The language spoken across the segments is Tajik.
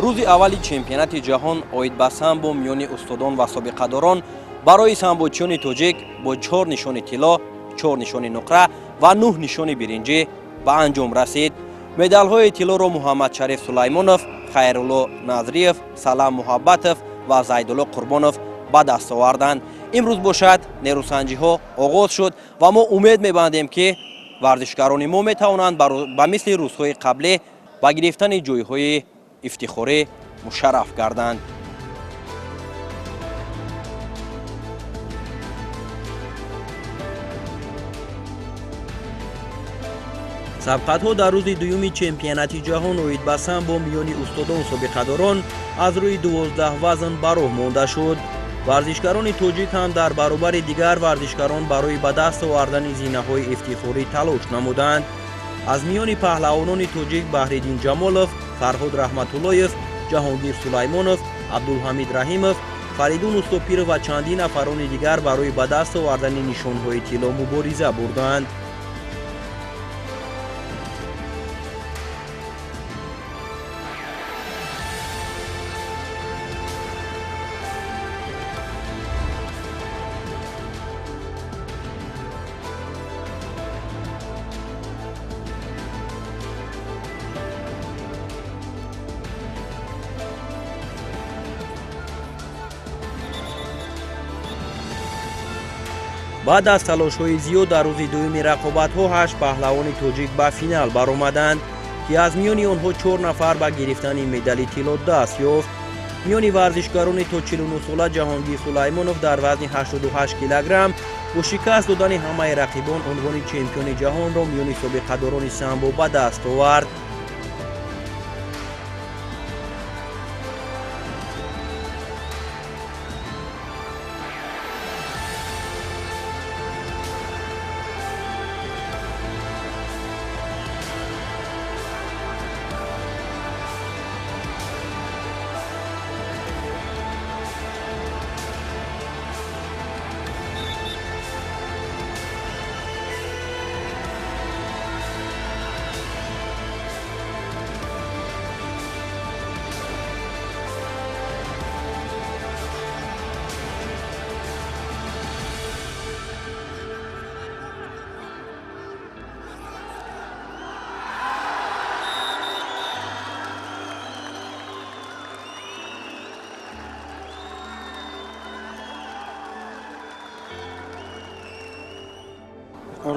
Рӯзи аввали чемпионати ҷаҳон оид ба самбо миёни устодон ва собиқадорон барои самбочиёни тоҷик бо 4 нишони тилло, 4 нишони нуқра ва 9 нишони биринҷӣ ба анҷом расид. Медалҳои тиллоро Муҳаммадшариф Сулаймонов, Хайрулло Назриев, Салам Муҳаббатов ва Зайдулло Қурбонов ба даст оварданд. Имрӯз бошад, нерӯсанҷиҳо оғоз шуд ва мо умед мебандем, ки варзишгарони мо метавонанд ба мисли рӯзҳои қаблӣ ба гирифтани ҷойҳои ифтихорӣ мушарраф гарданд. Сабқатҳо дар рӯзи дуюми чемпионати ҷаҳон оид ба самбо миёни устодон собиқадорон аз рӯи 12 вазн ба роҳ монда шуд. Варзишгарони тоҷик ҳам дар баробари дигар варзишгарон барои ба даст овардани зинаҳои ифтихорӣ талош намуданд. Аз миёни паҳлавонони тоҷик Баҳриддин Ҷамолов, Фарҳод Раҳматуллоев, Ҷаҳонгир Сулаймонов, Абдулҳамид Раҳимов, Фаридун Устопиров ва чандин нафарони дигар барои ба даст овардани нишонҳои тилло мубориза бурданд. Баъд аз талошҳои зиёд дар рӯзи дуюми рақобатҳо 8 паҳлавони тоҷик ба финал баромаданд, ки аз миёни онҳо 4 нафар ба гирифтани медали тилло даст ёфт. Миёни варзишгарони то 49 сола Ҷаҳонгир Сулаймонов дар вазни 88 килограмм бо шикаст додани ҳамаи рақибон унвони чемпиони ҷаҳонро миёни собиқадорони самбо ба даст овард.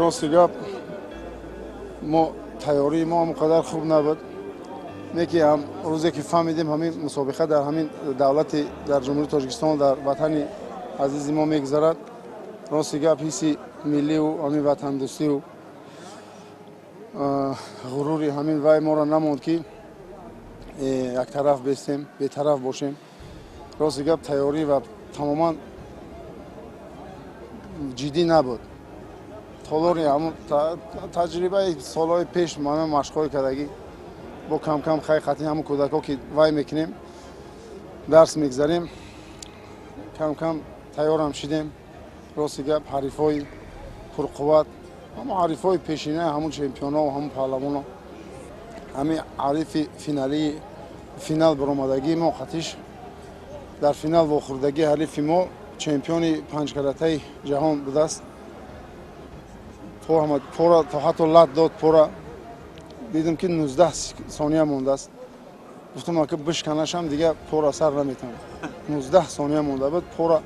Рости гап, мо тайёрии мо он қадар хуб набуд. Не ки ҳам рӯзе ки фаҳмидем ҳамин мусобиқа дар ҳамин давлати, дар Ҷумҳурии Тоҷикистон, дар ватани азизи мо мегузарад, рости гап, ҳисси милливу ҳамин ватандӯстиву ғурури ҳамин вай моро намонд, ки яктараф бестем, бетараф бошем. Рости гап, тайёрӣ ва тамоман ҷиддӣ набуд. Толори ҳамун таҷрибаи солҳои пеш, мана машқҳои кардагӣ, бо кам-кам хай қатъи ҳамун кӯдакҳо ки вай мекунем, дарс мегзарем, кам-кам тайёрам шидем. Рости гап, ҳарифҳои пурқувват, ҳамун ҳарифҳои пешина, ҳамун чемпионо, ҳамун паҳлавоно, ҳамин ҳарифи финалии финал баромадагии мо, қатиш дар финал вохӯрдагии ҳарифи мо чемпиони панҷкаратаи ҷаҳон будааст. Пора то ҳатто лат дод пора. Дидам, ки 19 сония мондааст. Гуфтам, ака бишканашам, дига пора сар наметавонам. 19 сония монда буд, пора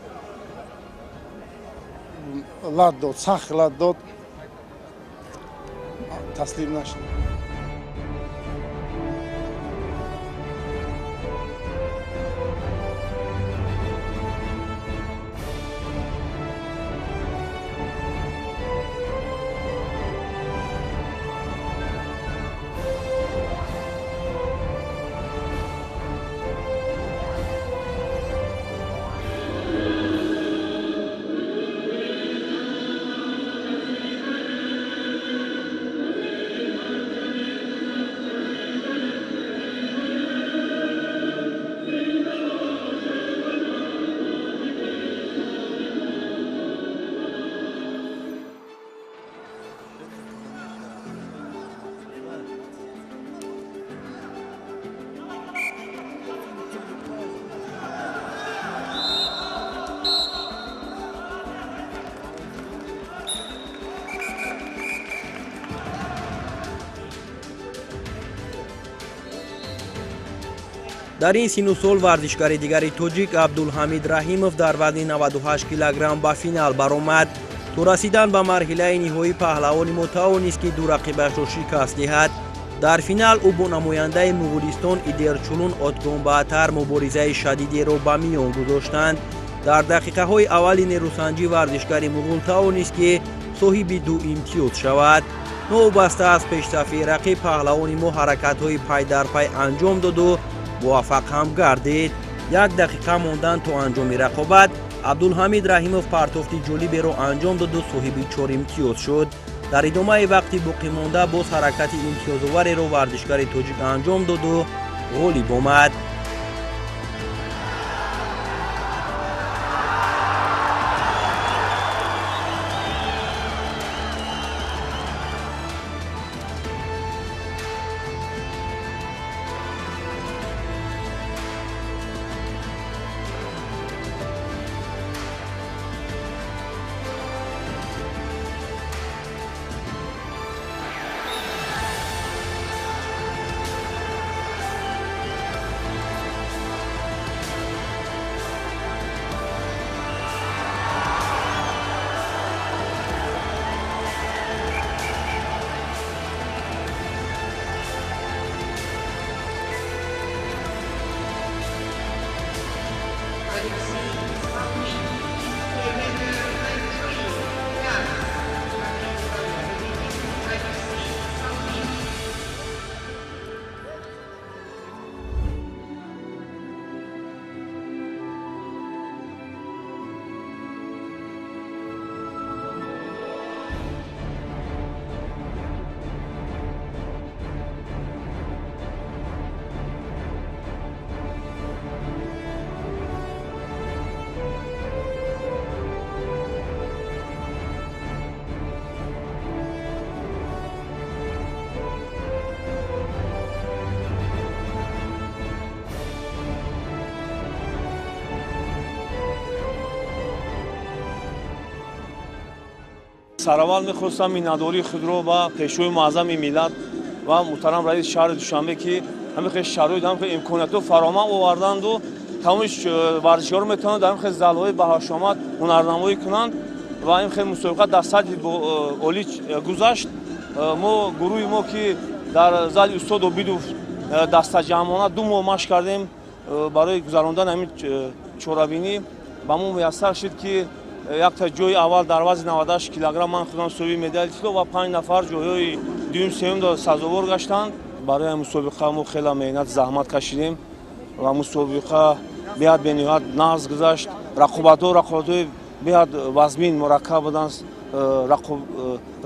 лат дод, сахт лат дод, таслим нашуд. Дар ин сину сол варзишгари дигари тоҷик Абдулҳамид Раҳимов дар вазни 98 килограмм ба финал баромад. То расидан ба марҳилаи ниҳоӣ паҳлавони мо тавонист, ки ду рақибашро шикаст диҳад. Дар финал ӯ бо намояндаи Муғулистон Идерчулун Отгонбаатар муборизаи шадидеро ба миён гузоштанд. Дар дақиқаҳои аввали нерӯсанҷӣ варзишгари муғул тавонист, ки соҳиби ду имтиёз шавад. Новобаста аз пешсафии рақиб, паҳлавони мо ҳаракатҳои пай дар пай анҷом доду муваффақ ҳам гардид. Як дақиқа мондан то анҷоми рақобат Абдулҳамид Раҳимов партофти ҷолиберо анҷом доду соҳиби чор имтиёз шуд. Дар идомаи вақти боқимонда боз ҳаракати имтиёзовареро варзишгари тоҷик анҷом доду ғолиб омад. Сараввал мехостам миннатдории худро ба пешвои муаззами миллат ва муҳтарам раиси шаҳри Душанбе, ки ҳамин хел шароит, ҳамин хел имкониятҳо фароҳам оварданду тамоми варзишгаро метавонанд дар ҳамин хел залҳои баҳашомат ҳунарнамоӣ кунанд ва ин хел мусобиқа дар сатҳи олӣ гузашт. Мо гурӯҳи мо, ки дар зали устод Обидов дастаҷамъона 2 моҳ машқ кардем барои гузарондан ҳамин чорабинӣ, ба мо муяссар шуд, ки якта ҷои аввал дар вазни 98 килограмм ман худам соҳиби медали тилло ва 5 нафар ҷойҳои дуюм, сеюм сазовор гаштанд. Барои мусобиқа мо хеле меҳнат, заҳмат кашидем ва мусобиқа беҳад бениҳоят нағз гузашт. Рақобатҳои беҳад вазмин, мураккаб буданд.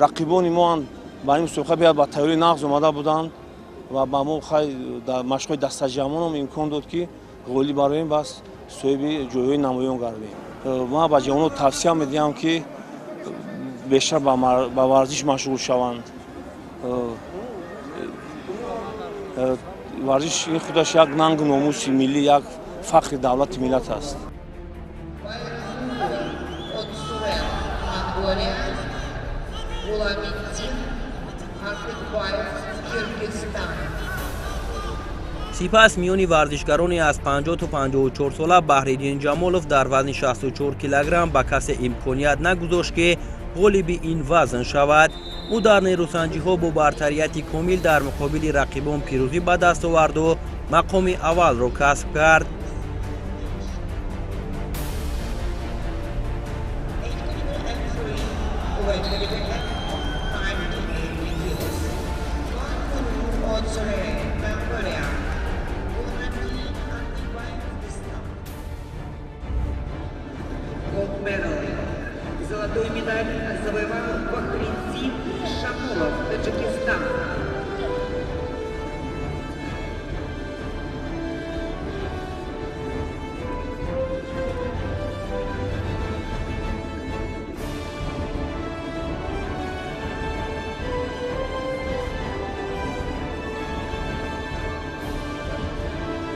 Рақибони мо ҳам ба ин мусобиқа беҳад ба тайёрии нағз омада буданд ва ба мо дар машқҳои дастаҷамъонам имкон дод, ки ғолиб бароем ва соҳиби ҷойҳои намоён гардем. Ман ба ҷавонон тавсия медиҳам, ки бештар ба варзиш машғул шаванд. Варзиш ин худаш як нангу номуси миллӣ, як фахри давлати миллат аст. Сипас миёни варзишгарони аз 50 то 54 сола Баҳриддин Ҷамолов дар вазни 64 килограмм ба касе имконият нагузошт, ки ғолиби ин вазн шавад. Ӯ дар нерӯсанҷиҳо бо бартарияти комил дар муқобили рақибон пирӯзӣ ба даст оварду мақоми аввалро касб кард. Золотую медаль завоевал Бахриддин Шамулов, Таджикистан.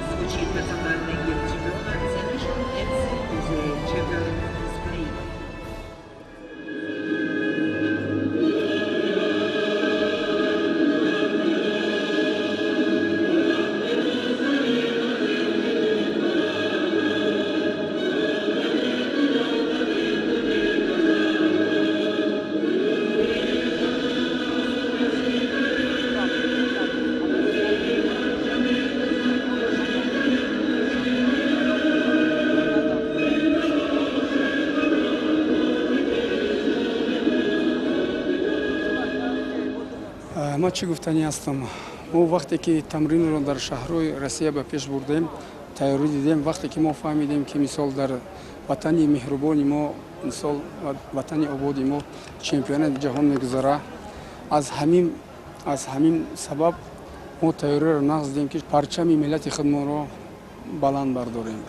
Звучит национальный гимн чемпиона The National Anthem of the Champion is playing. Ман чӣ гуфтанӣ ҳастам? Мо вақте ки тамринро дар шаҳрҳои Россия ба пеш бурдем, тайёрӣ дидем, вақте ки мо фаҳмидем, ки мисол дар ватани меҳрубони мо, мисол ватани ободи мо чемпионати ҷаҳон мегузара, аз ҳамин сабаб мо тайёриро нағз дидем, ки парчами миллати худмонро баланд бардорем.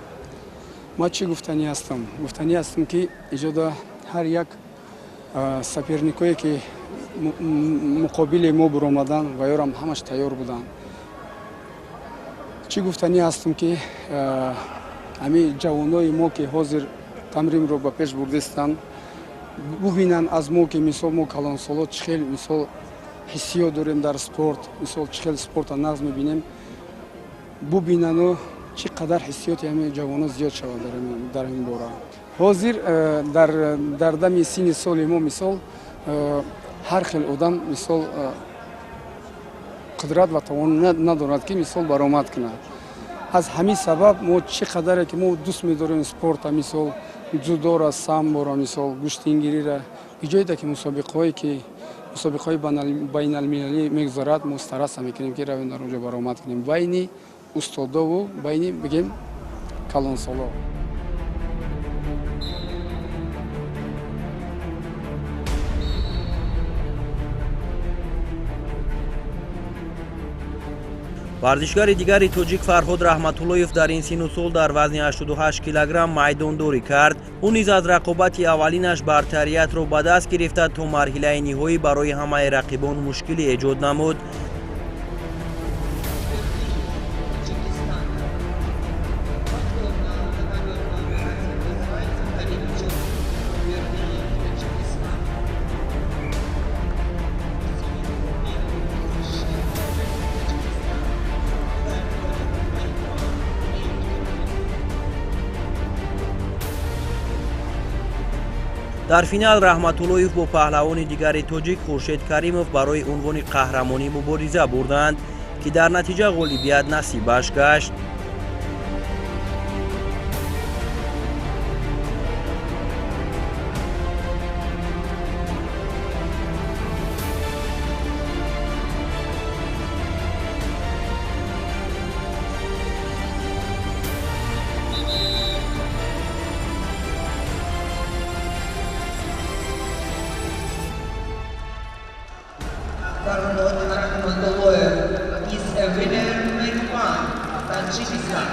Ман чӣ гуфтанӣ ҳастам? Гуфтанӣ ҳастам, ки иҷода ҳар як соперникое ки муқобили мо буромадан ва ёрам ҳамаш тайёр буданд. Чӣ гуфтанӣ ҳастам, ки ҳамин ҷавонои мо, ки ҳозир тамринро ба пеш бурдистанд, бубинанд аз мо, ки мисол мо калонсоло чӣ хел мисол ҳиссиёт дорем дар спорт, мисол чӣ хел спорта нағз мебинем, бубинану чӣ қадар ҳиссиёти ҳамин ҷавоно зиёд шавад дар ин бора. Ҳозир дар дами синни соли мо мисол ҳар хел одам мисол қудрат ва тавон надорад, ки мисол баромад кунад. Аз ҳамин сабаб мо чӣ қадаре ки мо дӯст медорем спорта, мисол ҷудора, самбора, мисол гӯштингириро, иҷоеда ки мусобиқаҳое ки мусобиқаҳои байналмилалӣ мегузарад, мо стараса мекунем, ки равем дар онҷо баромад кунем байни устодову байни бигем калонсоло. Варзишгари дигари тоҷик Фарҳод Раҳматуллоев дар ин сину сол дар вазни 88 килограмм майдондорӣ кард. Ӯ низ аз рақобати аввалинаш бартариятро ба даст гирифта то марҳилаи ниҳоӣ барои ҳамаи рақибон мушкилӣ эҷод намуд. Дар финал Раҳматуллоев бо паҳлавони дигари тоҷик Хуршед Каримов барои унвони қаҳрамонӣ мубориза бурданд, ки дар натиҷа ғолибият насибаш гашт. Farhod Rahmatulloev is a winner Mehman, Tajikistan.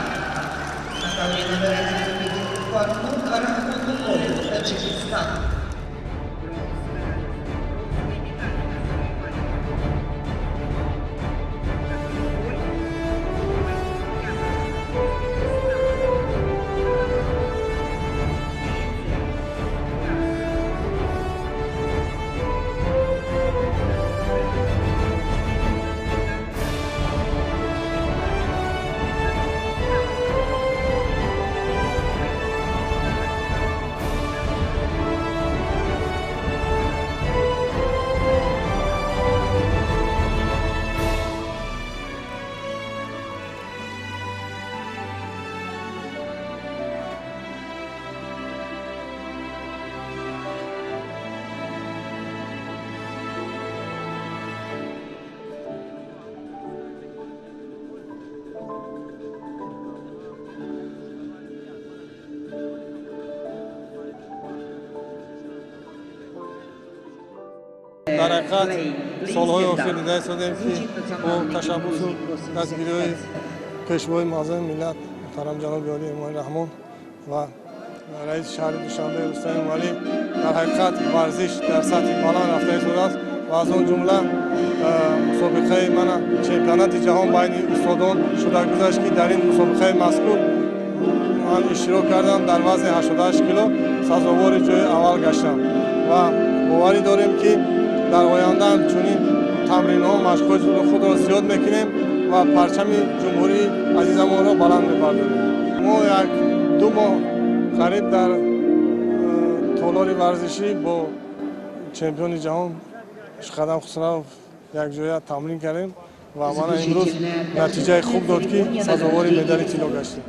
Farhod Rahmatulloev, Tajikistan. Дар ҳақиқат солҳои охир дида истодем, ки бо ташаббусу дастгириҳои пешвои муаззами миллат муҳтарам ҷаноби олӣ Эмомалӣ Раҳмон ва раиси шаҳри Душанбе Рустам Эмомалӣ дар ҳақиқат варзиш дар сатҳи баланд рафта истодааст ва аз он ҷумла мусобиқаи мана чемпионати ҷаҳон байни устодон шуда гузашт, ки дар ин мусобиқаи мазкур ман иштирок кардам, дар вазни 88 кило сазовори ҷои аввал гаштам ва боварӣ дорем, ки дар оянда ҳам чунин тамринҳо машқҳои худро зиёд мекунем ва парчами ҷумҳурии азизамонро баланд мебардорем. Мо як ду моҳ қариб дар толори варзишӣ бо чемпиони ҷаҳон Шқадам Хусравов якҷоя тамрин кардем ва мана имрӯз натиҷаи хуб дод, ки сазовори медали тилло гаштем.